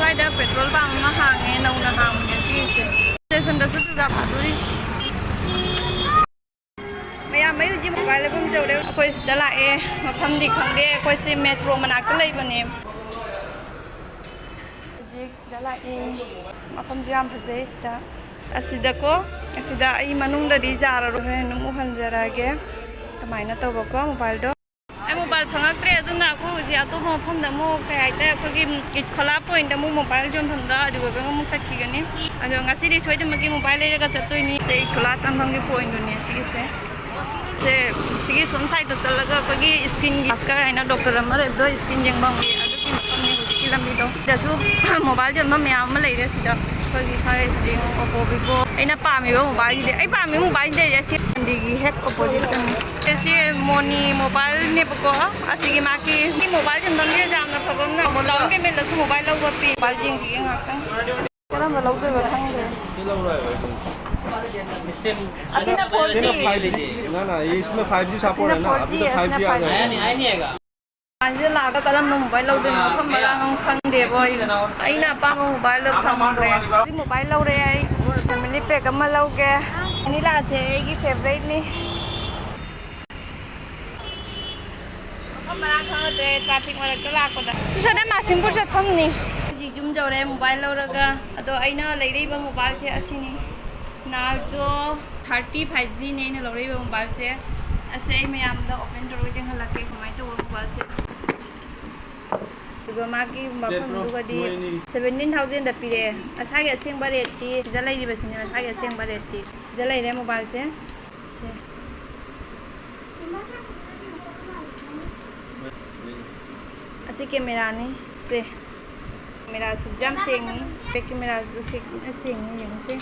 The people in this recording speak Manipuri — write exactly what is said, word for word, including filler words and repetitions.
ꯁ꯭ꯋꯥꯏꯗ ꯄꯦꯇ꯭ꯔꯣꯜ ꯄꯝ ꯑꯃ ꯍꯥꯡꯉꯦ, ꯅꯧꯅ ꯍꯥꯡꯕꯅꯦ ꯁꯤꯒꯤꯁꯦ꯫ ꯁ꯭ꯇꯦꯁꯟꯗꯁꯨ ꯆꯨꯖꯥꯛ ꯐꯥꯗꯣꯔꯤ꯫ ꯃꯌꯥꯝ, ꯑꯩ ꯍꯧꯖꯤꯛ ꯃꯣꯕꯥꯏꯜ ꯂꯩꯐꯝ ꯌꯧꯔꯦ꯫ ꯑꯩꯈꯣꯏ ꯁꯤꯗ ꯂꯥꯛꯑꯦ꯫ ꯃꯐꯝꯗꯤ ꯈꯪꯗꯦ꯫ ꯑꯩꯈꯣꯏꯁꯦ ꯃꯦꯇ꯭ꯔꯣ ꯃꯅꯥꯛꯇ ꯂꯩꯕꯅꯦ꯫ ꯍꯧꯖꯤꯛ ꯁꯤꯗ ꯂꯥꯛꯑꯦ꯫ ꯃꯐꯝꯁꯨ ꯌꯥꯝ ꯐꯖꯩ ꯁꯤꯗ꯫ ꯑꯁꯤꯗꯀꯣ, ꯑꯁꯤꯗ ꯑꯩ ꯃꯅꯨꯡꯗꯗꯤ ꯌꯥꯔꯔꯣꯏ, ꯍꯣꯔꯦꯟ ꯑꯗꯨꯝ ꯎꯍꯟꯖꯔꯛꯑꯒꯦ ꯀꯃꯥꯏꯅ ꯇꯧꯕꯀꯣ ꯃꯣꯕꯥꯏꯜꯗꯣ꯫ ꯑꯩ ꯃꯣꯕꯥꯏꯜ ꯐꯪꯉꯛꯇ꯭ꯔꯦ, ꯑꯗꯨꯅ ꯑꯩꯈꯣꯏ ꯍꯧꯖꯤꯛ ꯑꯇꯣꯞꯄ ꯃꯐꯝꯗ ꯑꯃꯨꯛ, ꯀꯩ ꯍꯥꯏꯇꯥꯔꯦ, ꯑꯩꯈꯣꯏꯒꯤ ꯏꯠꯈꯣꯂꯥ ꯄꯣꯏꯟꯠꯇ ꯑꯃꯨꯛ ꯃꯣꯕꯥꯏꯜ ꯌꯣꯟꯐꯝꯗ ꯑꯗꯨꯒ ꯑꯃꯨꯛ ꯆꯠꯈꯤꯒꯅꯤ꯫ ꯑꯗꯣ ꯉꯁꯤꯗꯤ ꯁꯣꯏꯗꯅꯃꯛꯀꯤ ꯃꯣꯕꯥꯏꯜ ꯂꯩꯔꯒ ꯆꯠꯇꯣꯏꯅꯤ꯫ ꯏꯠꯈꯣꯂꯥ ꯆꯪꯐꯝꯒꯤ ꯄꯣꯏꯟꯠꯇꯨꯅꯦ ꯁꯤꯒꯤꯁꯦ꯫ ꯁꯦ, ꯁꯤꯒꯤ ꯁꯣꯝ ꯁꯥꯏꯗꯠꯇ ꯆꯠꯂꯒ ꯑꯩꯈꯣꯏꯒꯤ ꯁ꯭ꯀꯤꯟꯒꯤ ꯃꯥꯁꯀꯔ ꯍꯥꯏꯅ ꯗꯣꯛꯇꯔ ꯑꯃ ꯂꯩꯕꯗꯣ, ꯁ꯭ꯀꯤꯟ ꯌꯦꯡꯐꯝꯒꯤ, ꯑꯗꯨꯒꯤ ꯃꯐꯝꯅꯤ ꯍꯧꯖꯤꯛꯀꯤ ꯂꯝꯕꯤꯗꯣ꯫ ꯁꯤꯗꯁꯨ ꯃꯣꯕꯥꯏꯜ ꯌꯣꯟꯐꯝ ꯃꯌꯥꯝ ꯑꯃ ꯂꯩꯔꯦ ꯁꯤꯗ꯫ ꯑꯩꯈꯣꯏꯒꯤ ꯁ꯭ꯋꯥꯏꯁꯤꯗꯤ Oppo, Vivo꯫ ꯑꯩꯅ ꯄꯥꯝꯃꯤꯕ ꯃꯣꯕꯥꯏꯜꯁꯤꯗꯤ, ꯑꯩ ꯄꯥꯝꯃꯤꯕ ꯃꯣꯕꯥꯏꯜꯁꯤꯗꯤ ꯂꯩꯔꯦ, ꯁꯤ ꯒꯥꯟꯙꯤꯒꯤ ꯍꯦꯛ ꯑꯣꯄꯣꯖꯤꯠꯇꯅꯤ꯫ ꯁꯤ ꯃꯣꯅꯤ ꯃꯣꯕꯥꯏꯜꯅꯦꯕꯀꯣ꯫ ꯑꯁꯤꯒꯤ ꯃꯥꯒꯤ, ꯁꯤ ꯃꯣꯕꯥꯏꯜ ꯌꯣꯟꯐꯝꯁꯦ ꯌꯥꯝꯅ ꯐꯕ ꯑꯃꯅ, down payment ꯇꯁꯨ ꯃꯣꯕꯥꯏꯜ ꯂꯧꯕ ꯄꯤ꯫ ꯃꯣꯕꯥꯏꯜ ꯌꯦꯡꯁꯤꯒꯦ ꯉꯥꯏꯍꯥꯛꯇꯪ꯫ ꯀꯔꯝꯕ ꯂꯧꯗꯣꯏꯕ ꯈꯪꯗ꯭ꯔꯦ꯫ ꯑꯁꯤꯅ four G꯫ ꯁꯤꯅ five G꯫ ना, ना, ये इसमें five G support है ना, अभी तो five G आ जाएगा। ꯁꯤꯗ ꯂꯥꯛꯑꯒ ꯀꯔꯝꯕ ꯃꯣꯕꯥꯏꯜ ꯂꯧꯗꯣꯏꯅꯣ ꯃꯐꯝ ꯃꯔꯥꯡ ꯑꯃ ꯈꯪꯗꯦꯕ ꯑꯩ꯫ ꯑꯩꯅ ꯑꯄꯥꯝꯕ ꯃꯣꯕꯥꯏꯜꯗꯣ ꯐꯪꯗ꯭ꯔꯦ꯫ ꯍꯧꯖꯤꯛ ꯃꯣꯕꯥꯏꯜ ꯂꯧꯔꯦ ꯑꯩ꯫ Family pack ꯑꯃ ꯂꯧꯒꯦ꯫ ꯚꯅꯤꯂꯥꯁꯦ ꯑꯩꯒꯤ favourite ꯅꯤ꯫ ꯃꯐꯝ ꯃꯔꯥꯡ ꯈꯪꯗ꯭ꯔꯦ traffic ꯃꯔꯛꯇ ꯂꯥꯛꯄꯗ꯫ ꯁꯤ ꯁꯣꯗꯥ ꯃꯥꯁꯤꯡꯄꯨꯔ ꯆꯠꯐꯝꯅꯤ꯫ ꯍꯧꯖꯤꯛ ꯌꯨꯝ ꯌꯧꯔꯦ ꯃꯣꯕꯥꯏꯜ ꯂꯧꯔꯒ꯫ ꯑꯗꯣ ꯑꯩꯅ ꯂꯩꯔꯛꯏꯕ ꯃꯣꯕꯥꯏꯜꯁꯦ ꯑꯁꯤꯅꯤ꯫ Narzo thirty five G ꯅꯦ ꯑꯩꯅ ꯂꯧꯔꯛꯏꯕ ꯃꯣꯕꯥꯏꯜꯁꯦ꯫ ꯑꯁꯦ ꯑꯩ ꯃꯌꯥꯝꯗ open ꯇꯧꯔꯒ ꯌꯦꯡꯍꯜꯂꯛꯀꯦ ꯀꯃꯥꯏꯅ ꯇꯧꯕ ꯃꯣꯕꯥꯏꯜꯁꯦ꯫ ꯑꯗꯨꯒ ꯃꯥꯒꯤ ꯃꯐꯝꯗꯨꯒꯗꯤ seventeen thousand ꯗ ꯄꯤꯔꯛꯑꯦ꯫ ꯃꯁꯥꯒꯤ ꯑꯁꯦꯡꯕ rate ꯇꯤ ꯁꯤꯗ ꯂꯩꯔꯤꯕꯁꯤꯅꯦ, ꯃꯁꯥꯒꯤ ꯑꯁꯦꯡꯕ rate ꯇꯤ꯫ ꯁꯤꯗ ꯂꯩꯔꯦ ꯃꯣꯕꯥꯏꯜꯁꯦ꯫ ꯁꯦ꯫ ꯑꯁꯤ camera ꯅꯤ꯫ ꯁꯦ꯫ Camera ꯁꯨ ꯌꯥꯝ ꯁꯦꯡꯉꯤ꯫ Back camera ꯁꯨ ꯁꯦꯡ-, ꯁꯦꯡꯉꯤ, ꯌꯦꯡꯉꯨꯁꯦ꯫